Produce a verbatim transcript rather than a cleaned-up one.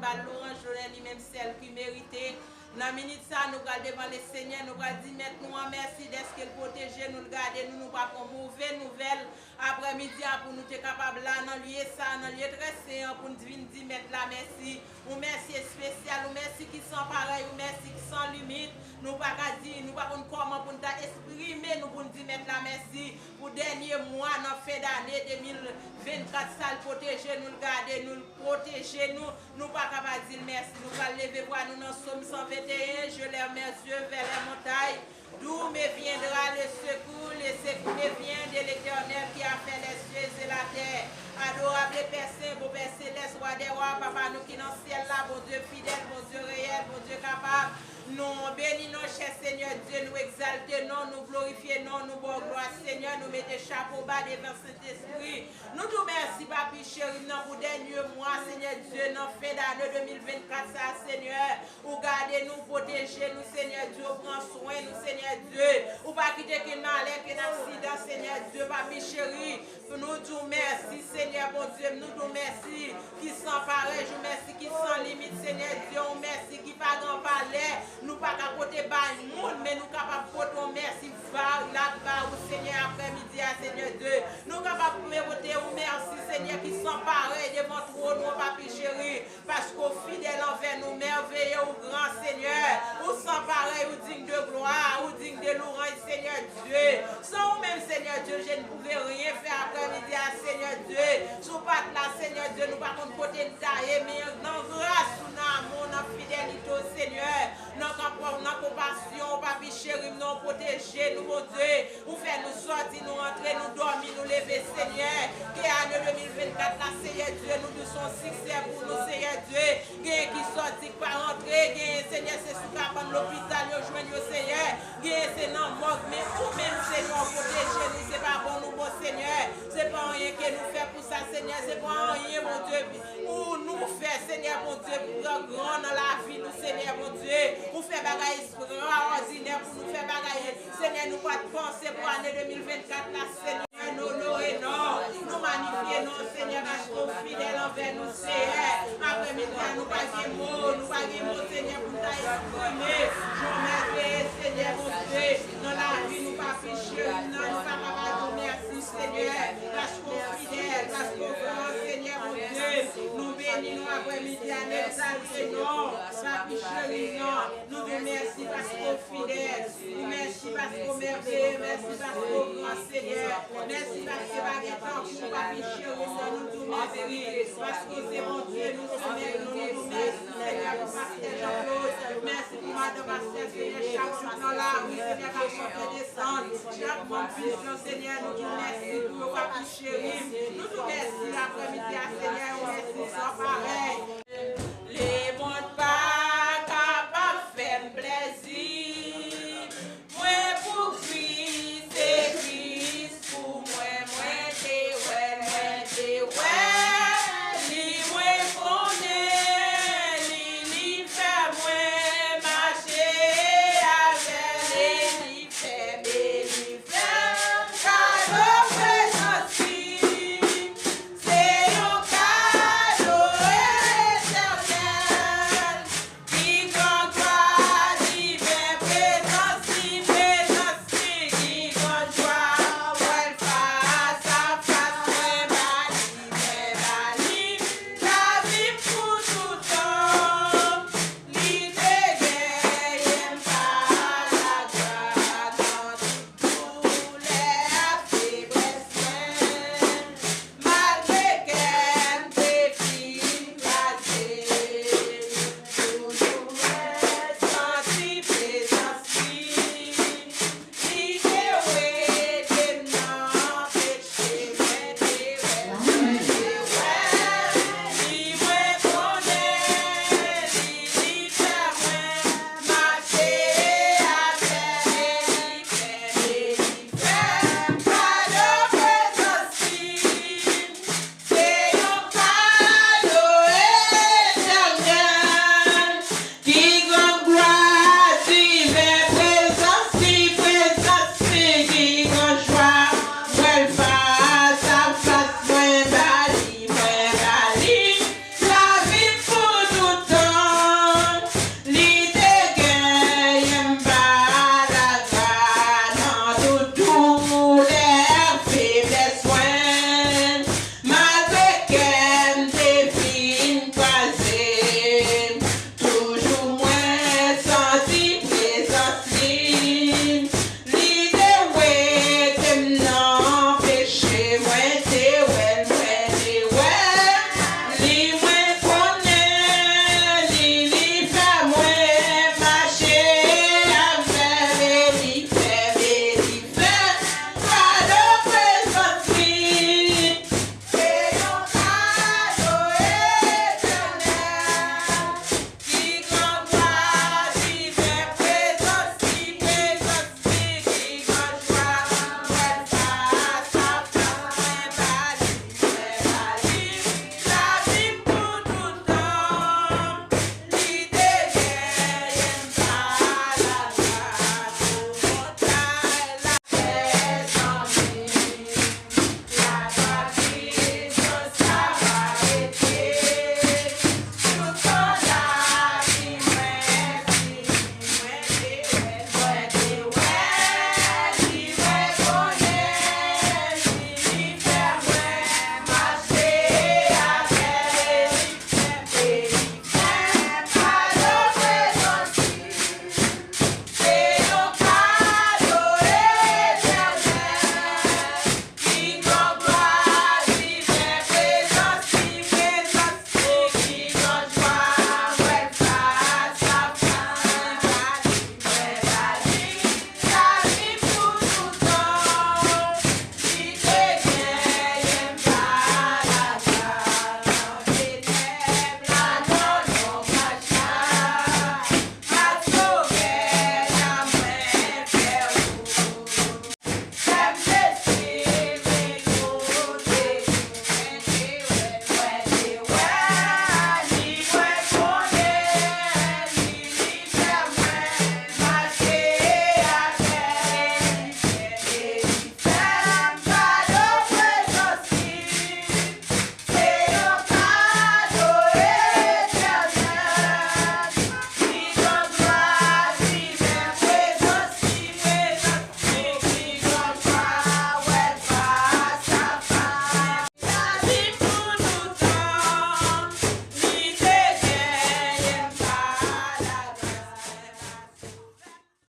ba l lwanj, lonè li menm sèl ki merite. Nan minit sa, nou pral devan le Senyè, nou pral di Mèt nou an mèsi dèske l pwoteje nou, l gade nou, nou pa pran move nouvèl. Aprè midi a pou nou te kapab la nan lye sa, nan lye trè sen an, pou n vin di Mèt la mèsi. Yon mèsi espesyal, yon mèsi ki san parèy, yon mèsi ki san limit. Nou pa ka di, nou pa konn kòman pou n ta eksprime nou pou n di Mèt la mèsi pou dènye mwa nan fen dane de mil vennkat sa, l pwoteje nou, l gade nou, l pwoteje nou. Nou pa ka pa di l mèsi. Nou pral leve vwa nou nan Sòm san venteyen, Je lève mes yeux vers les montagnes. D'où me viendra le secours? Le secours me vient de l'Éternel qui a fait les cieux et la terre. Adorable Père Saint, bon Père Céleste, Roi des rois, Papa nou ki nan syèl la, Bondye fidèl, Bondye reyèl, Bondye kapab. Nou beni non, chè Senyè Dye, nou egzalte non, nou glorifye non, nou ba w glwa, Senyè, nou mete chapo ba devan Sentespri. Nou di w mèsi, Papi cheri m nan, pou dènye mwa, Senyè Dye, nan fen dane de mil vennkat sa, Senyè. Ou gade nou, pwoteje nou, Senyè Dye, ou pran swen nou, Senyè Dye. Ou pa kite ken malè, ken aksidan, Senyè Dye, Papi cheri. Nou di w mèsi, Senyè Bondye m, nou di w mèsi ki san parèy, yon mèsi ki san limit, Senyè Dye, yon mèsi ki pa gen valè, nou pa ka pote bay moun, men nou kapab pote yon mèsi valab ba ou, Senyè, aprè midi a, Senyè Dye. Nou kapab pote yon mèsi, Senyè, ki san parèy devan twòn ou, Papi cheri. Paske w fidèl anvè nou, mèveye, ou gran, Senyè. Ou san parèy, ou dign de glwa, ou dign de louwanj, Senyè Dye. San ou menm, Senyè Dye, je ne pouvais rien faire aprè midi a, Senyè Dye. Si w pa t la, Senyè Dye, nou pa konn kote n ta ye, men nan gras ou, nan amou, nan fidelite w, Senyè, nan kanpòm, nan konpasyon w, Papi cheri m, nan w pwoteje nou, Bondye. Ou fè nou sòti, nou rantre, nou dòmi, nou leve, Senyè. Ke ane de mil vennkat la, Senyè Dye, nou di w se yon siksè pou nou, Senyè Dye. Genyen ki sòti, k pa rantre, genyen, Senyè, se sou kabann lopital yo jwenn yo, Senyè. Genyen se nan mòg, men ou menm, Senyè, ou pwoteje nou, se pa bon nou bon, Senyè. Se pa anyen ke nou fè pou sa, Senyè, se pa anyen, Bondye, ou nou fè, Senyè, Bondye, pou pran gran nan lavi nou, Senyè, Bondye. Ou fè bagay ekstraòdinè pou nou fè bagay, Senyè, nou pa t panse pou ane de mil vennkat la, Senyè, nou onore non, nou manyifye non, Senyè, paske w fidèl anvè nou, Senyè. Aprè midi a, nou pa gen mo, nou pa gen mo, Senyè, pou n ta eksprime jan w mèveye, Senyè, Bondye, nan lavi nou, Papi cheri m nan, nou pa ka pa di w mèsi, Senyè, paske w fidèl, paske w gran, Senyè, Bondye. Nou beni non aprè midi a, n egzalte non, Papi cheri m nan. Nou di w mèsi paske w fidèl. Mèsi paske w mèveye. Mèsi paske w gran, Senyè. Mèsi paske pa gen tankou w, Papi cheri m nan. Nou di w mèsi paske w se Bondye nou, se Mèt nou. Nou di w mèsi, Senyè, pou pastè Jean Claude. Mèsi pou madan pastè, Senyè, chak jouk nan lari, Senyè, k ap monte desann. Chak moun vizyon, Senyè, nou di w mèsi pou yo, Papi cheri m. Nou di w mèsi aprè midi a, Senyè, yon mèsi san parèy.